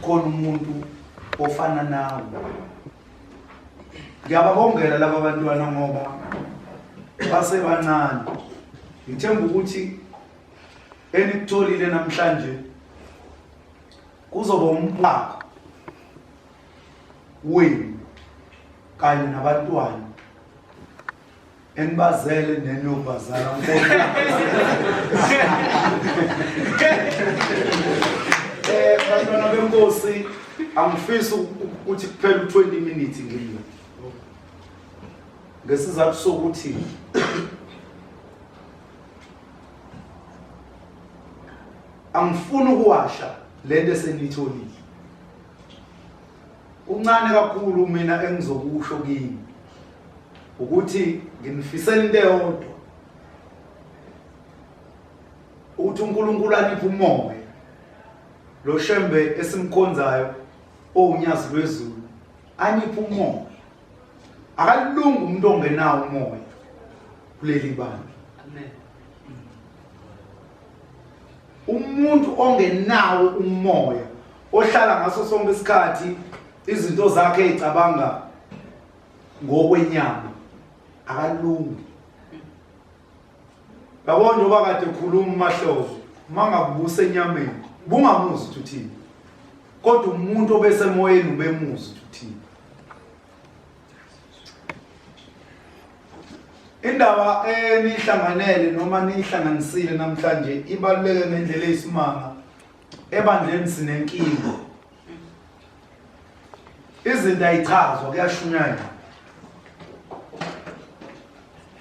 Khona umuntu ofana nawe. Ngiyababongela laba bantwana ngoba basebancane. Ngithemba ukuthi enikutholile namhlanje kuzoba umphako wenu kanye nabantwana enibazele neniyobazala. Bantwana benkosi, angifisi ukuthi kuphele u-20 minutes ngila, ngesizathu sokuthi angifuni ukuwasha lento eseniyitholile. Kuncane kakhulu mina engizokusho kini, ukuthi nginifisela into eyodwa, ukuthi uNkulunkulu aniphe umoya lo Shembe esimkhonzayo owunyazi lwezulu, aniphe umoya. Akalungi umuntu ongenawo umoya kuleli bandla. Amen. Umuntu ongenawo umoya, ohlala ngaso sonke isikhathi izinto zakhe ezicabanga ngokwenyama, akalungi. Yabo, njengoba kade khuluma uMahlobo, uma ngakubusa enyameni bungamuzi ukuthi uthini, kodwa umuntu obesemoyeni ubemuzi ukuthi uthini. Indaba enihlanganele noma nihlanganisile namhlanje ibaluleke ngendlela eyisimanga. Ebandleni sinenkinga, izinto ayichazwa, kuyashunyayelwa.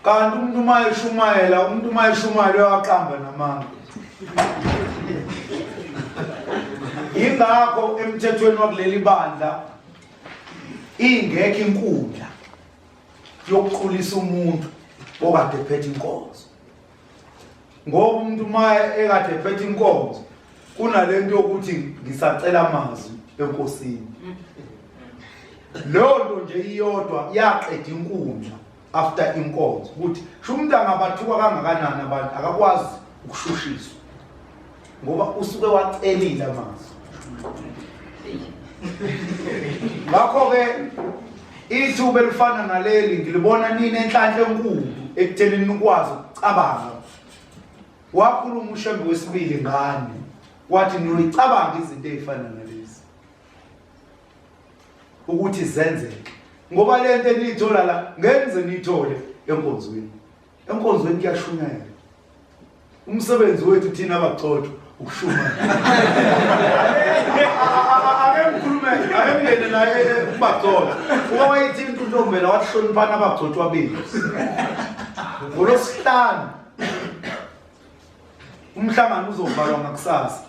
Kanti umuntu uma eshumayela, umuntu uma eshumayela uyaqamba namanga. Yingakho emthethweni wakuleli bandla ingekho inkundla yokuqulisa umuntu okade ephethe inkonzo, ngoba umuntu uma ekade ephethe inkonzo kunalento yokuthi ngisacela amazwi enkosini. Leyo nto nje iyodwa yaqeda inkundla after inkonzo, ukuthi sho umuntu angabathuka kangakanani abantu, akakwazi ukushushiswa ngoba usuke wacelile amazwi. Ngakho-ke ithuba elifana naleli ngilibona nini enhlanhla enkulu ekuthenini nikwazi ukucabanga. Wakhuluma uShembe wesibili ngani, wathi niyoyicabanga izinto ey'fana nalezi ukuthi zenzeke, ngoba le nto eniyithola la ngenze niyithole enkonzweni. Enkonzweni kuyashunyayelwa. Umsebenzi wethu thina abagcotshwa ukushumayela. Ake ngikhulume, ake ngingene naye kubagcotshwa. Uba wayethinta uNtombela, wathi hloniphana abagcotshwa bethu. NgoLwesihlanu umhlangano uzovalwa ngakusasa.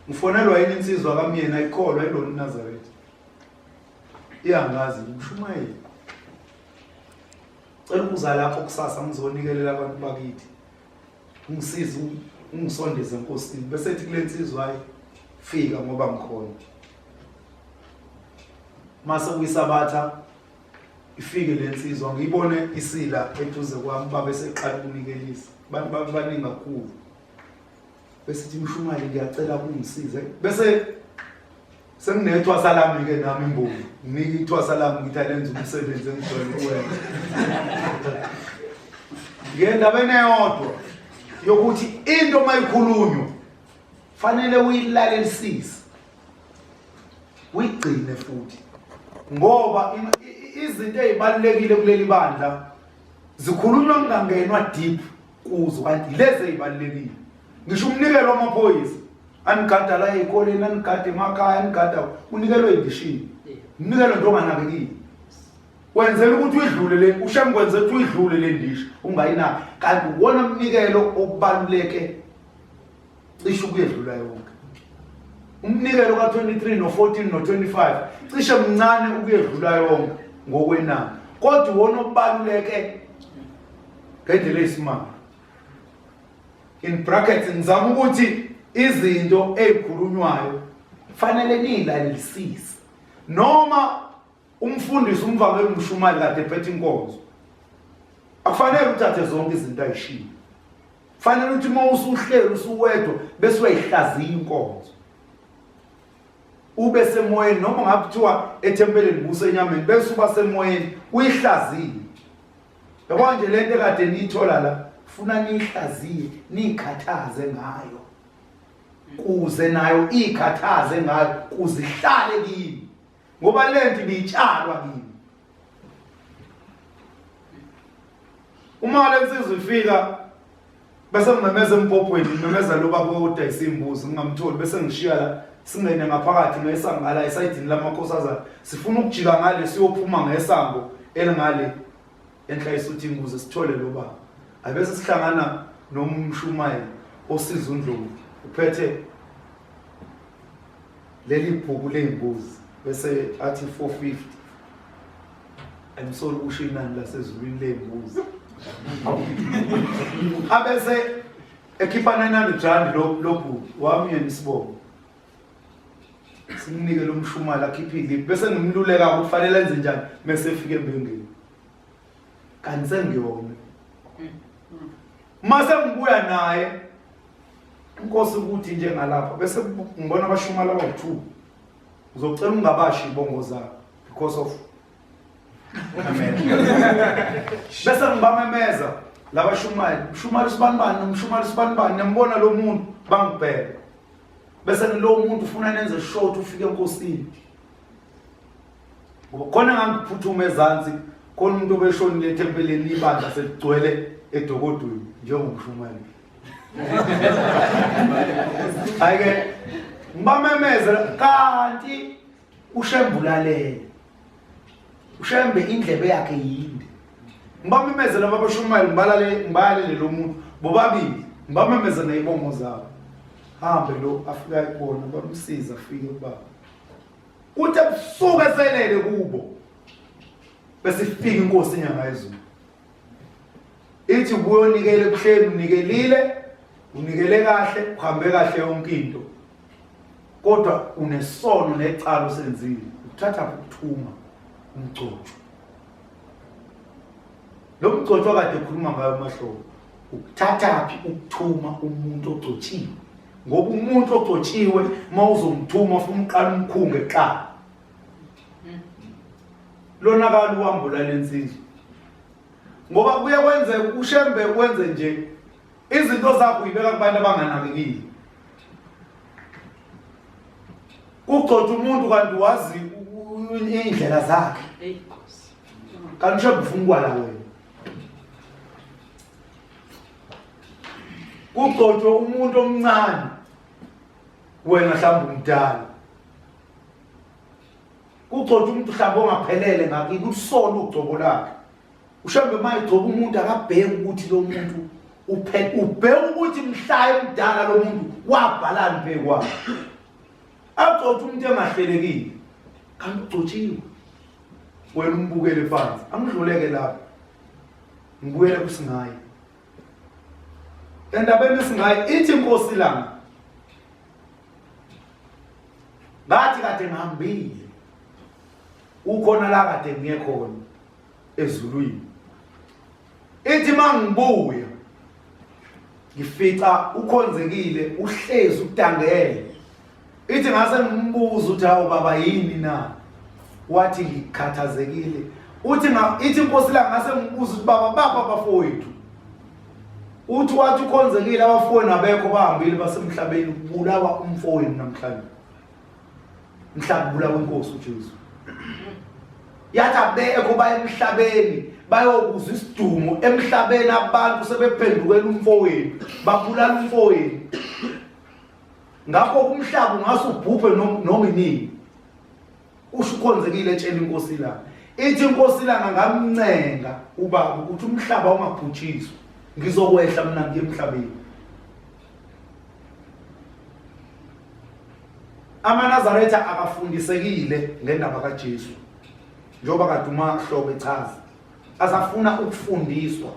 Ngifonelwa yini insizwa kamyeni, ayikholwa ilona iNazaretha. Iyangazi ngimshumayeli. Cela ukuza lapho kusasa ngizonikelela abantu bakithi. Ungisize, ungisondeze enkosini. Bese ethi kule nsizwa, hayi, fika ngoba ngikhona. Mase kuyisabatha ifike le nsizwa, ngiyibone isila eduze kwami, babe seqala ukunikelisa. Abantu babe baningi kakhulu. Bese ithi, mshumayeli, ngiyacela ungisize. Bese senginethwasa lami ke nami imbongi, nginika ithwasa lami, ngithi alenze umsebenzi engijwayele ukuwenza. Ngendaba eyodwa yokuthi into mayikhulunywa fanele uyilalelisise, uyigcine futhi, ngoba izinto ezibalulekile kuleli bandla zikhulunywa kungangenwa deep kuzo, kanti lezi ezibalulekile. Ngisho umnikelo wamaphoyisa anigada la ey'koleni, anigada emakhaya, anigada, unikelwe indishini, umnikelo nje onganakekile, wenzela ukuthi uyidlule le ushem, kwenzela ukuthi uyidlule le ndishi ungayinaki, kanti uwona mnikelo obaluleke cishe ukuyedlula yonke. Umnikelo ka-23 no-14 no-25 cishe mncane ukuyedlula yonke ngokwenani, kodwa uwona obaluleke ngendlela eyisimanga. In brackets, ngizama ukuthi izinto ezikhulunywayo fanele niyilalelisise. Noma umfundisi, umvangeli, umshumayeli kade ephethe inkonzo, akufanele uthathe zonke izinto ayishilo. Fanele ukuthi uma usuhleli usuwedwa bese uyayihlaziya inkonzo. Ube semoyeni noma ngabe kuthiwa ethempelini buso enyameni bese uba semoyeni uyihlaziye. Yabo nje lento ekade niyithola la funa niyihlaziye niyikhathaze ngayo. Kuze nayo ikhathaze ngayo kuze ihlale kini. Ngoba lento ibitshalwa kini. Uma lensizwa ifika bese ngimemeza empopweni ngimemeza lo baba odayisa imbuzi ngingamtholi bese ngishiya la singene ngaphakathi ngesango ngala esayidini lamakhosazana sifuna ukujika ngale siyophuma ngesango elingale enhla esuthini ukuze sithole lo baba abese sihlangana nomshumayeli osiza uNdlovu uphethe leli bhuku ley'mbuzi bese athi 450 I'm sorry usho inani lasezulwini ley'mbuzi abese ekhipha 900 rand lo lo bhuti wami yena isibongo simnike lo mshumali akhiphe iliphi bese ngimluleka ukuthi fanele enze njani mese efike embengeni kanti sengiyome mase ngibuya naye inkosi ukuthi njengalapha bese ngibona abashumali abawu-two uzocela ungabashi ibongo zabo because of amen bese ngibamemeza labashumayeli mshumayeli usibanibani nomshumayeli usibanibani niyambona lo muntu bangibheka bese lo muntu ufuna nenze short ufike enkosini ngoba khona ngangiphuthuma ezansi khona umuntu obeshonile ethempeleni ibandla seligcwele edokodweni njengomshumayeli Ayike ngibamemeze kanti ushembulalele. Ushembe indlebe yakhe yinde. Ngibamemeze laba abashumayeli ngibalale ngibayalele lo muntu bobabili ngibamemeze nezibongo zabo. Hambe lo afika kubona bamsiza afike kubaba. Kuthi ebusuku eselele kubo bese ifika inkosi inyanga yezulu. Ithi ubuyonikela ebuhleni unikelile unikele kahle uhambe kahle yonke into kodwa unesono necala osenzile ukuthatha ukuthuma umgcotshwa lo mgcotshwa kade ekhuluma ngayo umahlobo ukuthathaphi ukuthuma umuntu ogcotshiwe ngoba umuntu ogcotshiwe uma uzomthuma funa uqala umkhunge kuqala lonakala uhambo lwalensizwa ngoba kuye kwenze ushembe wenze nje izinto zakho uyibeka kubantu abanganakekile kugcotha umuntu kanti wazi iy'ndlela zakhe kanti ushembe ufuna ukwala wena kugcotshwe umuntu omncane wena mhlawumbe umdala Kugcotshwa umuntu mhlawumbe ongaphelele ngakini usola ugcobo lakhe. Ushembe uma egcoba umuntu akabheki ukuthi lo muntu ubheka ukuthi mhla emdala lo muntu wabhalani phezu kwakhe. Agcotshwe umuntu engahlelekile kanti ugcotshiwe. Wena umbukele phansi. Angidluleke lapho. Ngibuyele kusingayi. Endabeni esingayi ithi inkosi langa ngathi kade ngihambile ukhona la kade ngiye khona ezulwini ithi mangibuya ngifica ukhonzekile uhlezi udangele ithi ngase ngimbuza ukuthi hawu baba yini na wathi ngikhathazekile uthi ithi inkosi la ngase ngibuza ukuthi baba bapha abafowethu Uthi wathi ukhonzekile abafowenu abekho bahambile basemhlabeni kubulawa umfowenu namhlanje. Mhla kubulawa inkosi uJesu. Yathi abekho baye emhlabeni bayokuzwa isidumo emhlabeni abantu sebephendukela umfowenu babulala umfowenu. Ngakho umhlaba ungase ubhubhe noma inini. Usho ukhonzekile etshela inkosi la. Ithi inkosi langa ngamncenga ubaba ukuthi umhlaba ungabhujiswa. Ngizokwehla mina ngiye emhlabeni. AmaNazaretha akafundisekile ngendaba kaJesu. Njengoba kade uMahlobo echaza. Asafuna ukufundiswa.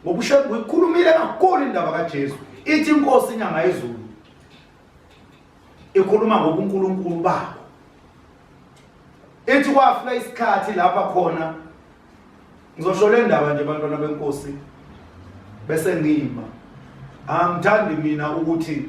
Ngoba uShembe uyikhulumile kakhulu indaba kaJesu. Ithi inkosi inyanga yezulu. Ikhuluma ngobuNkulunkulu babo. Ithi kwafika isikhathi lapha khona ngizosho le ndaba nje bantwana benkosi bese ngima. Angithandi mina ukuthi